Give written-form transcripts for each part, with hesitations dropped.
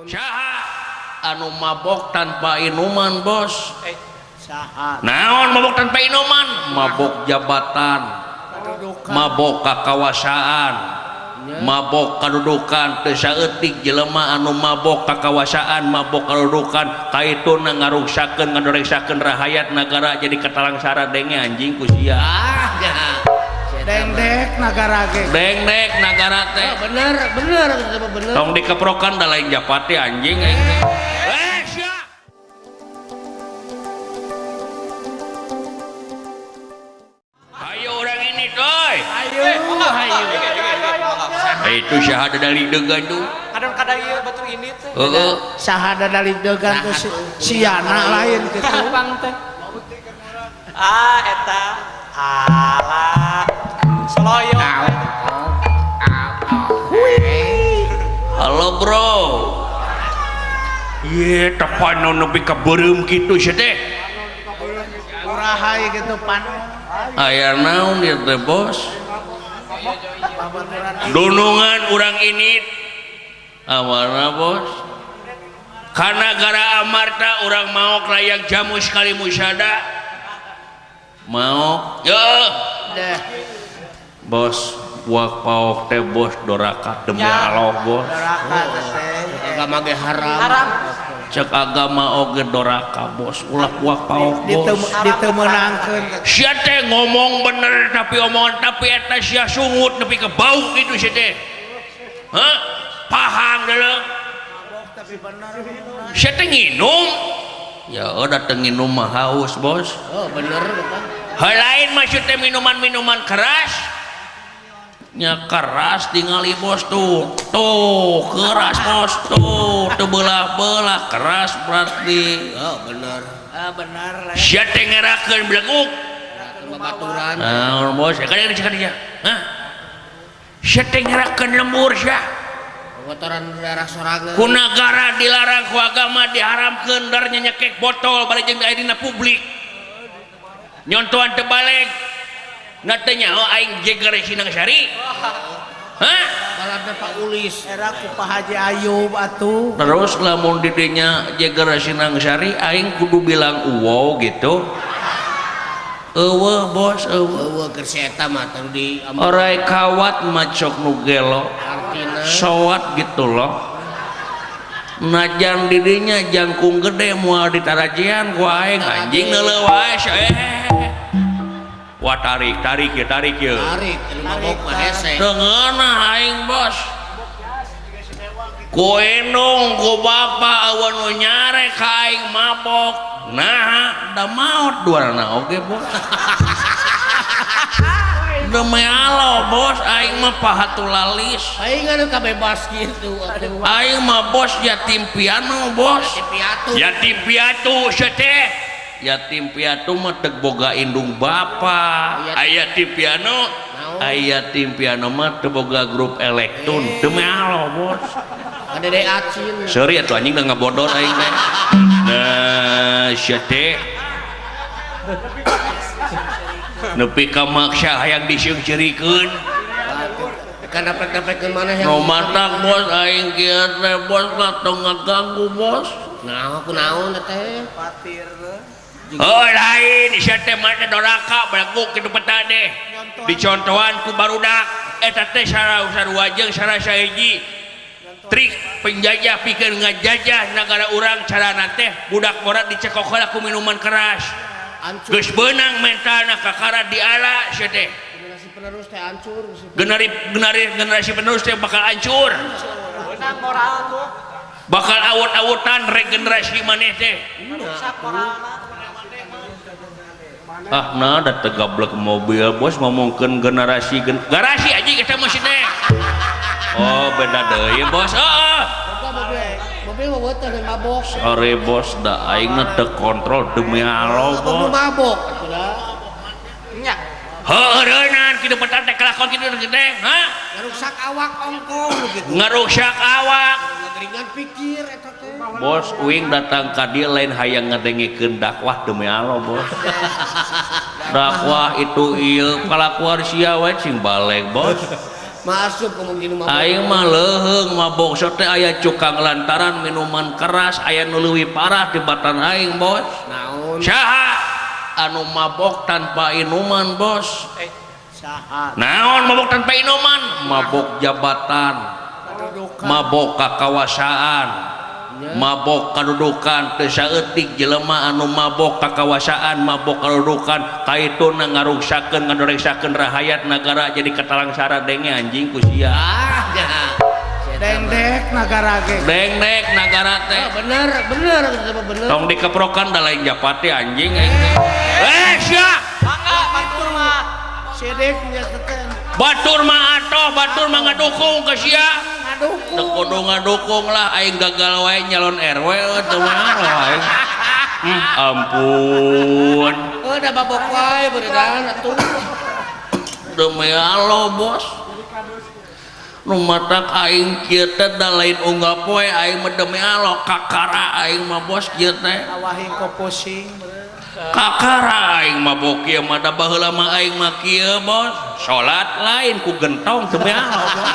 Saha anu mabok tanpa inuman bos? Saha? Naon mabok tanpa inuman? Mabok jabatan, mabok kakawasaan, mabok kadudukan. Teu saeutik jelema anu mabok kakawasaan, mabok kadudukan, kaituna ngaruksakeun ngadoreksakeun rahayat nagara jadi katalangsara denge anjing ku sia. Ah, ya. Dengdek nagara ge. Dengdek nagara teh. Oh, bener, bener, bener. Tong dikeprokan da lain japati anjing aing teh. Eh, sia. Ayo orang ini coy. Ayo, ayo. Itu syahada dari degan tuh. Kadang kadang ieu batu ini teh. Heeh. Sahada dari degan tuh siana lain gitu. Gampang teh. Ah, eta. Alah. Soloyo. Halo bro. Ye, tepan nepi ka beureum kitu sia teh. Urahai gitu pan. Aya naon ieu teh bos? Dunungan urang ini amarna bos. Karena gara amarta urang maok layang jamu sekali musada. Maok. Yo. Deh. Bos, buah paok teh bos doraka demi Allah bos. Doraka teh. Agama ge haram. Haram. Cek agama oge doraka bos, ulah buah paok bos. Ditemenangkeun. Sia teh ngomong bener tapi omongan tapi eta sia sungut nepi ka bau kitu sia teh. Hah? Pahang deuleu. Tapi bener. Sia teh nginum. Ya udah teu nginum mah haus bos. Oh, bener eta. Heuh lain maksud teh minuman-minuman keras. Nya keras tingali bos tuh. Tuh keras bos tuh, teu belah-belah keras berarti. Oh, bener. Ah, bener lah. Sia teh ngerakeun beleguk. Babaturan. Naon bos? Ya kan dia dia. Hah? Sia teh ngerakeun lembur sia. Kotoran daerah sorangan. Ku nagara dilarang ku agama diharamkeun dar nyekek botol bari jeung aya dina publik. Nyontohan teu baleg. Na teu nyaho aing jeger Sinang Sari. Hah? Baladna Pak Ulis. Era ku Pak Haji Ayub atuh. Terus lamun di dinya jeger Sinang Sari aing kudu bilang wow gitu. Eueuh bos eueuh. Eueuh keur si eta mah teu di orai kawat macok nu gelo. Artina sowat gitu loh. Najan didinya jangkung gede moal ditarajian ku aing anjing neuleuh wae Wah tarik tarik ya tarik ya. Tarik mabok mah hese. Teu ngeunah aing bos. Ku indung ku bapa eueuh nu nyarek ka aing mabok. Nah, da maot duarana oge bos. Demi Allah bos aing mah pahatulalis. Aing anu kabebas kitu atuh. Aing mah bos yatim piano bos. Yatim piatu. Yatim piatu sia teh. Yatim piatu mah teu boga indung bapa. Aya yatim piano, aya yatim piano mah teu boga grup elektron. Demi Allah bos. Kadede acin. Sorry atuh anjing da ngabodor aing teh. Nah, sia teh. Nepi ka maksa hayang diseungceurikeun. Kan dapet-dapekeun maneh yang Nu matak bos aing kieu teh bos lah tong ngaganggu bos. Nah, kunaon teh? Patir teh. Oh lain sia teh mah doraka beleguk kitu peta teh. Dicontohan ku barudak eta teh sarua jeung sarasa hiji. Trik penjajah pikeun ngajajah nagara urang carana teh budak borat dicekok heula ku minuman keras. Geus beunang mentalna kakara diala sia teh. Generasi penerus teh hancur. Generasi penerus teh bakal hancur. Beunang moral tuh. Bakal awut-awutan regenerasi maneh teh. Rusak moralna. Ah nah da teu gablek mobil bos ngomongkeun generasi garasi anjing eta mah teh. Oh beda deui bos. Heeh. Mobil mah teh mabok. Sore bos da aing teu kontrol demi Allah bos. Mabok atuh da. Nya. Heureunaan kitu petan teh kelakon kitu teh, ha? Ngaruksak awak ongkoh gitu. Ngaruksak awak. Ngageringan pikir eta teh. Bos uing datang ka dieu lain hayang ngadengikeun dakwah demi Allah bos. Dakwah itu ieu kalakuan sia we cing baleg bos. Masuk kemungkinan mabok. Aing mah leuheung mabok sok teh aya cukang lantaran minuman keras aya nu leuwih parah tibatan aing bos. Naon? Saha anu mabok tanpa inuman bos? Saha? Naon mabok tanpa inuman? Mabok jabatan, mabok kakawasaan, mabok kadudukan. Teu saeutik jelema anu mabok kakawasaan, mabok kadudukan, kaituna ngaruksakeun ngadoreksakeun rahayat nagara jadi katalangsara denge anjing ku sia. Ah, nya. Dengdek nagara ge. Dengdek nagara teh. Bener, bener, bener. Tong dikeprokan da lain japati anjing aing teh. Eh sia. Mangga batur mah. Sidik nya teh. Batur mah atoh, batur mah ngadukung ke sia. Ngadukung. Teu kudu ngadukung lah aing gagal wae nyalon RW teu mah aing. Ampun. Heuh da babok wae beureudan atuh. Demi Allah bos. Nu matak aing kieu teh da lain unggal poe aing mah demi Allah kakara aing mah bos kieu teh. Awahing ko pusing. Kakara aing mabok kieu mah da baheula mah aing mah kieu bos. Salat lain ku gentong demi Allah bos.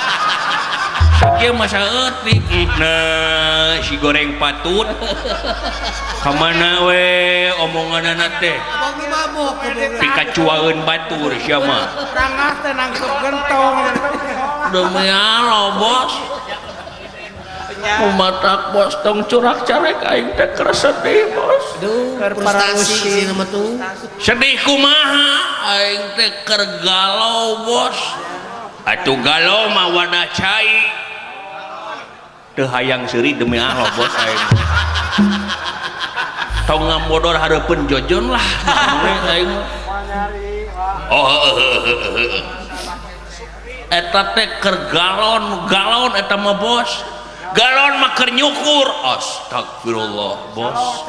Sakieu mah saeutik. Nah, si goreng patut. Ka mana we omonganana teh? Abang nu mabok pikacuaeun batur sia mah. Rangah teh nangkep gentong. Demi Allah bos. Kumatak bos tong curak carek aing teh keur sedih bos. Duh, frustasi sih mah tuh. Sedih kumaha aing teh keur galau bos. Atuh galau mah wadah cai. Teu hayang seuri demi Allah bos aing. Tong ngamodor hareupeun jojon lah aing mah. Oh eta teh keur galon, galon eta mah bos. Galon mah keur nyukur. Astagfirullah bos.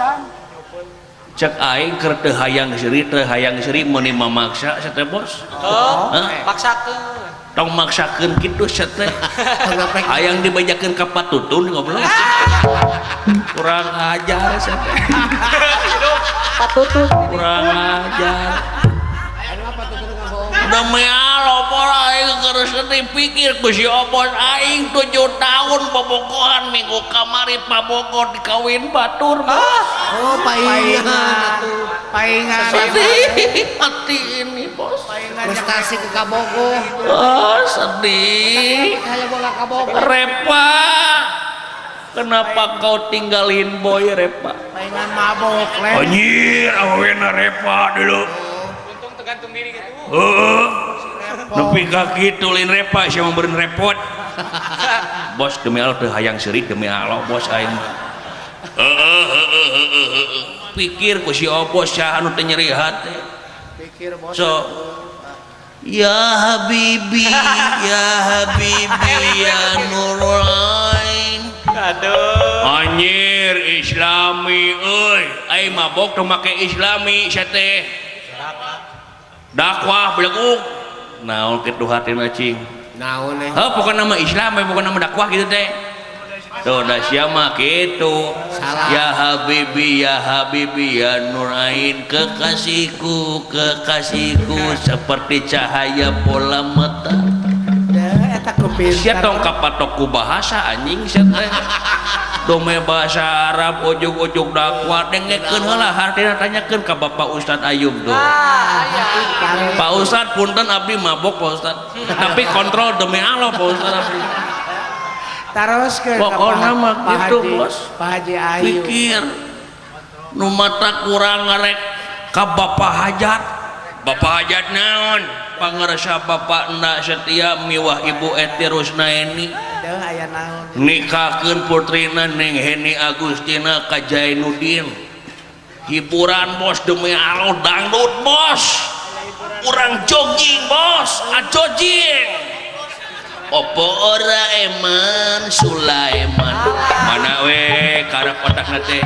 Cek aing keur teu hayang seuri meuni mamaksa sia teh bos. Oh, maksakeun. Tong maksakeun kitu sia teh. Hayang dibajakeun ka patutun goblok. Kurang ajar sia teh. Patutun. Kurang ajar. Demi Allah bos aing keur sedih pikir ku si Obos aing 7 tahun bobogohan minggu kamari pabogoh dikawin batur bos. Oh paingan atuh. Paingan. Sedih hati ini bos. Prestasi ke kabogoh. Oh sedih. Repa. Kenapa kau tinggalin boy Repa? Paingan mabok le. Anjir awena Repa dulu. Untung tergantung diri gitu. Heeh. Nepi ka kitu lain Repa sia meureun repot. Bos demi Allah teu hayang seuri demi Allah bos aing mah. Heeh. Pikir ku si Obos saha anu teu nyeri hate. Pikir bos. So ya habibi ya habibi ya nurul ain. Aduh. Anjir islami euy. Aing mabok teu make islami sia teh. Dakwah beleguk. Naon kitu hatina cing? Naon eh? Heuh pokona mah Islam we pokona mah dakwah kitu teh. Tuh da sia mah kitu. Ya habibi ya habibi ya nurain kekasihku kekasihku seperti cahaya bola mata. Eta ku Sia tong kapatok ku bahasa anjing sia teh. Dome bahasa Arab ujug-ujug dakwah dengekeun heula hartina tanyakeun ka Bapak Ustad Ayub tuh. Pak Ustad punten abdi mabok Pak Ustad. Tapi kontrol demi Allah Pak Ustad abdi. Taroskeun pokona mah kitu bos. Pak Haji Ayub. Pikir nu mata kurang ngarek ka Bapak Hajat. Bapak Hajat naon? Pangersa Bapak ndak setia miwah Ibu Eti Rusnaeni. Nikahkeun putrina Neng Heni Agustina ka Jainuddin. Hiburan bos demi Allah dangdut bos. Urang jogging bos, ajojing. Opo ora eman Sulaiman. Mana we karep otakna teh.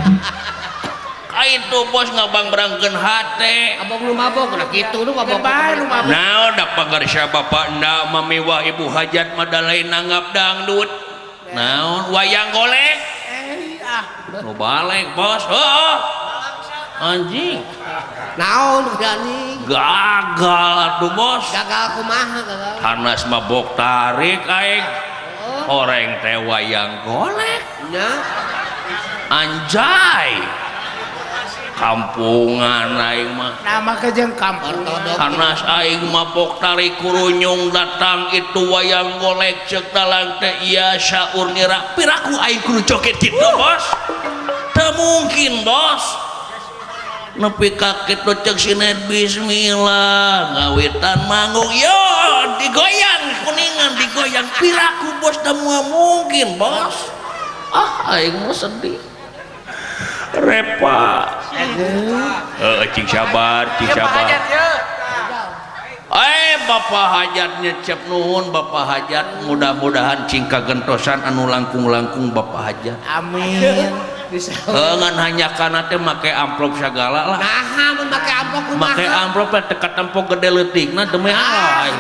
Itu bos ngabangbrangkeun hate. Abang nu mabok udah kitu nu mabok. Naon da pangarsa bapak ndak mamiwah ibu hajat mah da lain nanggap dangdut. Naon wayang golek? Nu balik bos. Heeh. Anjing. Naon anjing? Gagal atuh bos. Gagal kumaha gagal? Hanas mabok tarik aing. Horeng teh wayang golek. Nya. Anjay. Kampungan aing mah. Nama kejeng kampung. Hanas aing mabok tarik kurunyung datang itu wayang golek ceuk dalang teh ieu saur nira. Piraku aing kudu joget kitu bos. Teu mungkin bos. Nepi ka kitu ceuk sinet bismillah ngawitan manggung yo digoyang kuningan digoyang piraku bos teu mungkin bos. Ah aing mah sedih. Repa. Cing sabar, cing sabar. Bapak hajat nyecep nuhun Bapak hajat mudah-mudahan cing kagentosan anu langkung-langkung Bapak hajat. Amin. Ngan hanya kana teh make amplop sagala lah. Naha mun make amplop kumaha? Make amplop teh teka tempo gede leutikna demi Allah.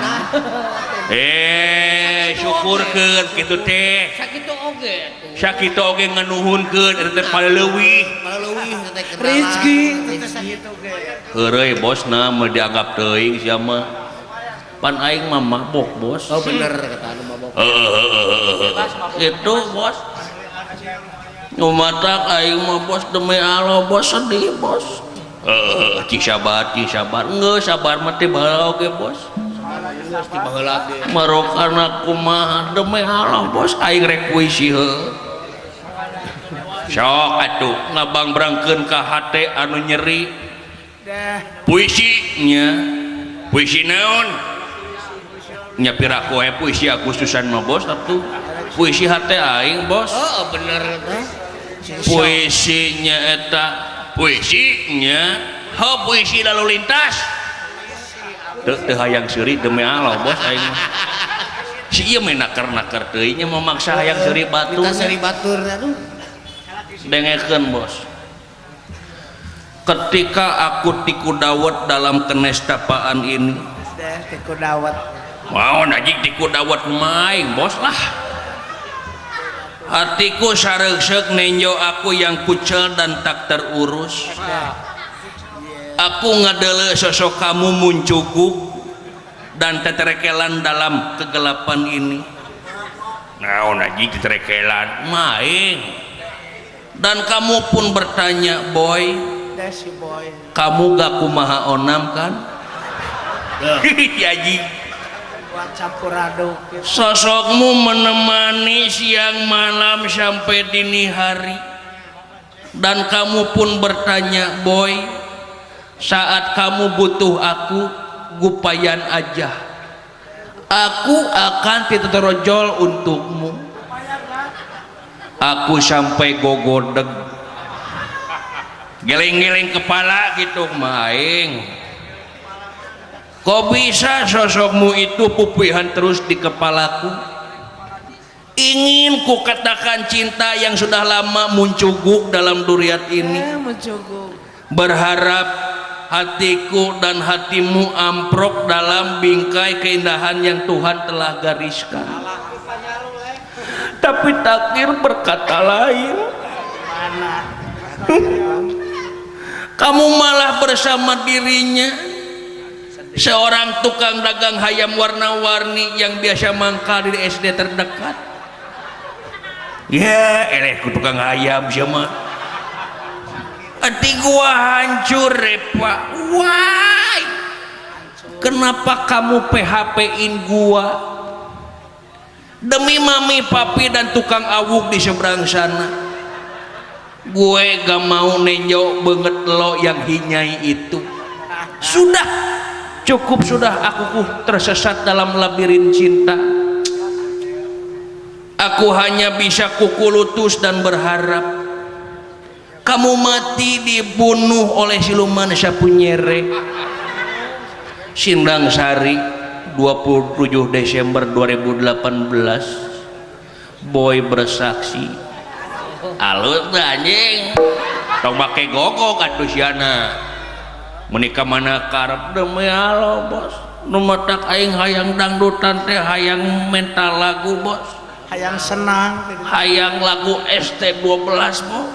Syukurkeun kitu teh. Sakitu oge. Sakitu oge nganuhunkeun eta teh paleuwih. Paleuwih teh kenalan. Rezeki teh sakitu ge. Heureuy bosna mah dianggap teuing sia mah. Pan aing mah mabok bos. Oh bener kata anu mabok. Itu bos. Ngumatak aing mah bos demi Allah bos sedih bos. Cing sabar, cing sabar. Geus sabar mah teh baheula oge bos. Marok anak kumaha demi Allah bos aing rek puisi heuh. Sok atuh ngabangbrangkeun ka hate anu nyeri. Puisi nya. Puisi naon? Nya piraku we puisi Agustusan mah bos atuh. Puisi hate aing bos. Oh bener teh. Puisinya eta puisinya ho puisi lalu lintas. Teu teu hayang seuri demi Allah bos aing mah. Si ieu mah naker-naker teuing nya memaksa hayang seuri batur. Minta seuri batur aduh. Dengekeun bos. Ketika aku tiku dawet dalam kenestapaan ini. Tiku dawet. Mau anjing tiku dawet kumaha aing bos lah. Hatiku sareuk-seuk nenjo aku yang kucel dan tak terurus. Aku ngadele sosok kamu muncukuk dan teterekelan dalam kegelapan ini. Naon anjing teterekelan main. Dan kamu pun bertanya, boy, kamu gak kumaha onam kan? Anjing. Campur aduk. Sosokmu menemani siang malam sampai dini hari. Dan kamu pun bertanya, boy, saat kamu butuh aku, gupayan aja. Aku akan titerojol untukmu. Aku sampai gogodeg. Geleng-geleng kepala gitu maing. Kok bisa sosokmu itu pupihan terus di kepalaku? Ingin ku katakan cinta yang sudah lama muncuguk dalam duriat ini. Berharap hatiku dan hatimu amprok dalam bingkai keindahan yang Tuhan telah gariskan. Tapi takdir berkata lain. Kamu malah bersama dirinya. Seorang tukang dagang hayam warna-warni yang biasa mangkal di SD terdekat. Ya, eleh ku tukang hayam siapa? Hati gua hancur, repa. Why? Kenapa kamu PHP-in gua? Demi mami, papi dan tukang awuk di seberang sana. Gue gak mau nenjok banget lo yang hinyai itu. Sudah. Cukup sudah aku tersesat dalam labirin cinta. Aku hanya bisa kukulutus dan berharap kamu mati dibunuh oleh siluman sapunyere. Sindang Sari 27 Desember 2018. Boy bersaksi. Alus anjing. Tong make gogok atuh siana. Menikah mana karep demi Allah bos. Nu matak aing hayang dangdutan teh hayang mental lagu bos. Hayang senang hayang lagu ST12 bos.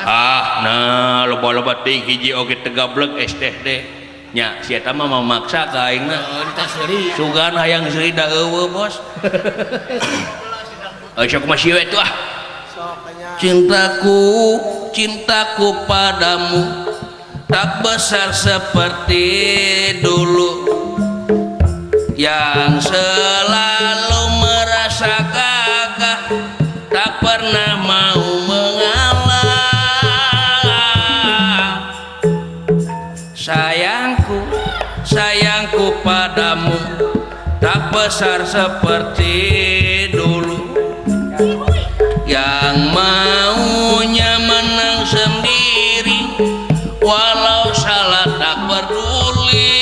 Ah nah loba-loba teuing hiji oge teu gablek es teh teh. Nya si eta mah memaksa ka aingna. Sugan hayang seuri da eueuh bos. Sok masih we tuh ah. Cintaku, cintaku padamu tak besar seperti dulu, yang selalu merasa gagah, tak pernah mau mengalah. Sayangku, sayangku padamu tak besar seperti dulu, yang maunya menang sendiri walau salah tak peduli.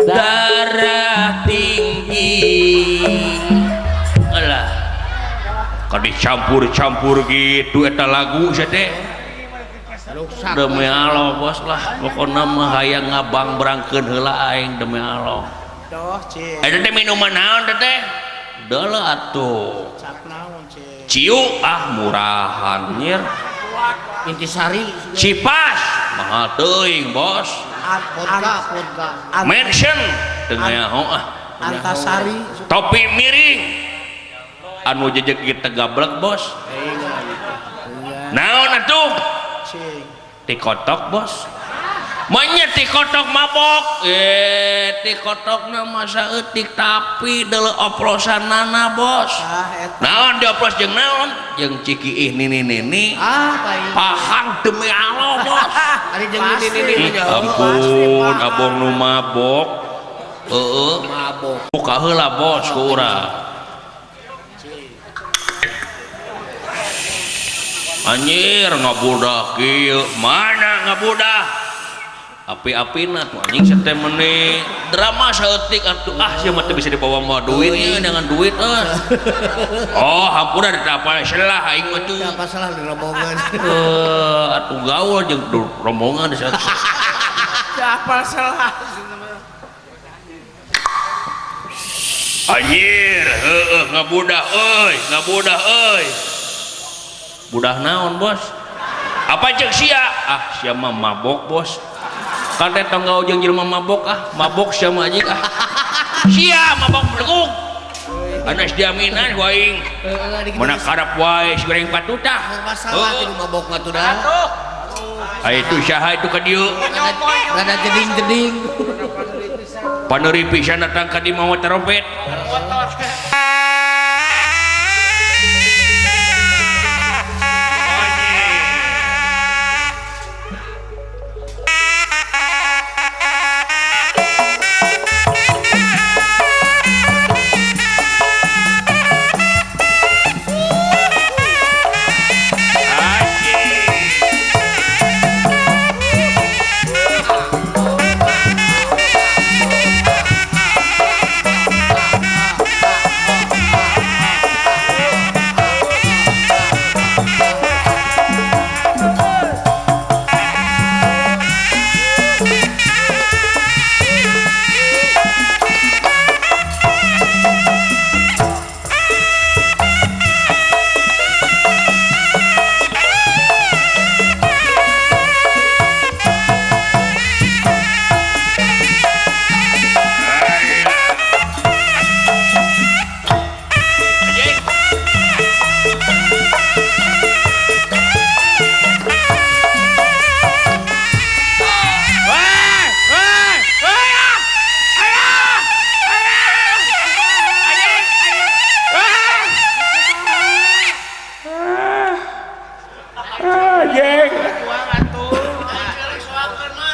Darah tinggi alah kan dicampur-campur gitu eta lagu sia teh. Demi Allah bos lah pokona mah hayang ngabang berangkeun heula aing demi Allah. Eta teh minuman naon teh? Deuleu atuh. Ciu ah murahan nyir. Intisari Cipas mahal teuing bos. Vodka vodka. Mansion teu nyaho ah. Antasari topi miring anu jejeg ieu teh gablek bos. Naon atuh? Tikotok bos. Manya tikotok mabok. Tikotokna masa eutik tapi deuleu oplosanana bos. Naon dioplos jeung naon? Jeung cikiih nini-nini. Ah, pahang demi Allah bos. Ari jeung nini-nini. Ampun, abong nu mabok. Heeh, mabok. Buka heula bos ku urang. Anjir ngabudah kieu. Mana ngabudah? Api-apina tuh anjing sete meni drama saeutik atuh ah sia mah teu bisa dibawa mah duit ieu dengan duit euy. Oh hampura ditapal selah aing mah tuh. Apa salah di rombongan. Heuh atuh gaul jeung rombongan di saeutik. Apal salah. Anjir heueuh ngabudah euy, ngabudah euy. Budah naon bos? Apa cek sia? Ah sia mah mabok bos. Kan teh tong gaul jeung jelema mabok ah, mabok sia mah anjing ah. Sia mabok beleguk. Anas diaminan ku aing. Mana karep wae si goreng patutah. Masalah teh mabok mah tuh dah. Ah itu saha itu ka dieu? Rada jeding-jeding. Paneuri pisan datang ka dieu mawa trompet.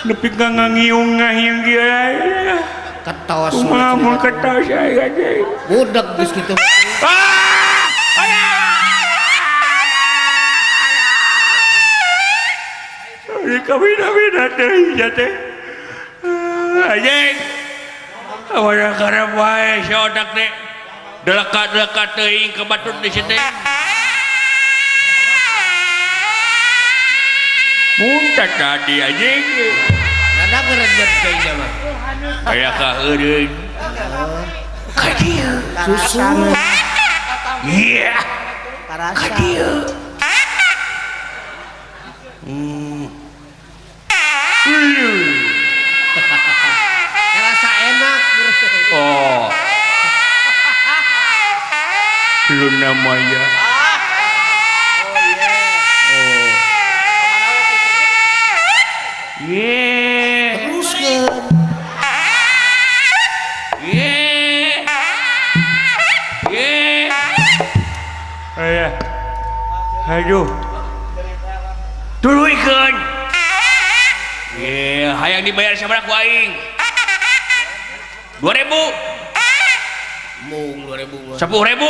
Nepi ka ngangiung ngahiang kieu. Ketos. Kumaha mun ketos aya ge. Budak geus kitu. Ah! Ari kabina-bina teh nya teh. Anjing. Awana karep wae si odak teh. Delekat-delekat teuing ka batur di situ. Muntah tadi anjing. Rada gerenyet kayaknya mah. Aya kaheureun. Ka dieu. Susu. Iya. Karasa. Ka dieu. Karasa enak. Oh. Luna Maya. Oh. Ye. Teruskeun. Ye. Ye. Ayah. Aduh. Tuluikeun. Ye, hayang dibayar sabaraha ku aing? 2000. Mung 2000. 10.000.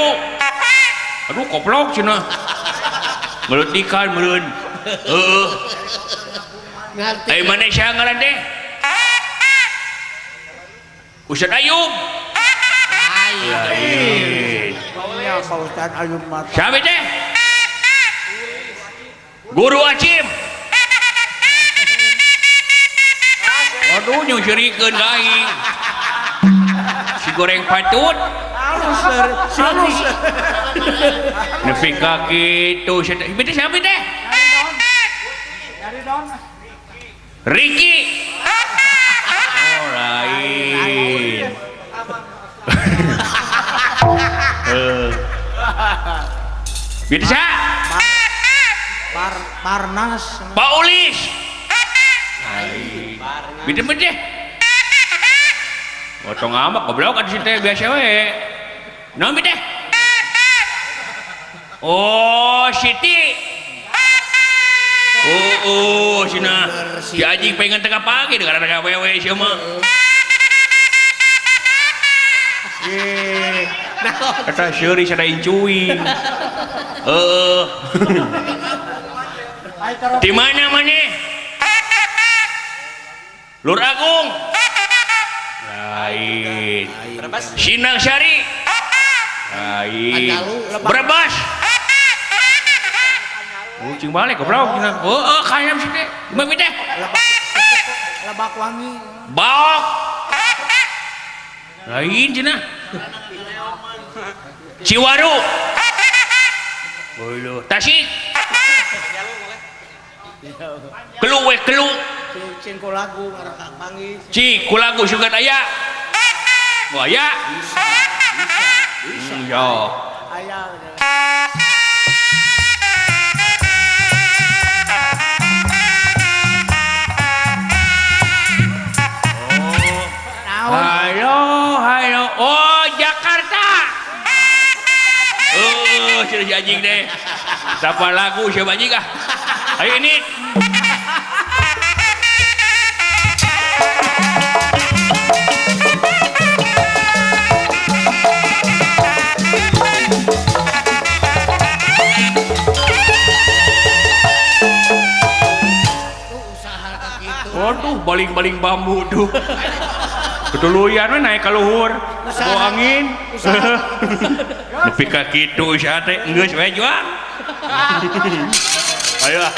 Aduh koplok cenah. Ngeletikan meureun. Heeh. Ngarti. Ai maneh saha ngaran teh? Ustad Ayub. Lain. Lain. Ya Pak Ustad Ayub mah. Siapa teh? Guru Acim. Aduh nyeuseurikeun ka aing. Si goreng patut. Halus halus. Nepi ka kitu sia teh. Teh siapa teh? Riki. Oh lain. Gitu sa? Barnas. Pak Ulis. Lain. Gitu mah teh. Otong amat goblok atuh si teh biasa we. Naon teh? Oh, Siti. Oh, oh, sina. Si anjing pengen tengah pagi dengan tengah wewe sia mah. Ye. Eta seuri sada incuing. Heeh. Di mana maneh? Lur Agung. Lain. Sinang Sari. Lain. Brebes. Cing balik goblok cenah. Heeh, kayam sih teh. Gimana teh? Lebak Wangi. Baok. Lain cenah. Ciwaru. Beulah. Tasik. Kelu we kelu. Cing kulagu ngaran panggih. Ci kulagu sugan aya. Oh aya. Bisa. Yo. Aya. Halo, halo. Oh, Jakarta. Oh, sudah si anjing deh. Siapa lagu siapa anjing ah? Ayo ini. Waduh, baling-baling bambu tuh. Ketuluyan we naik ka luhur. Bawa angin. Nepi ka kitu sia teh geus we juang. Ayo ah.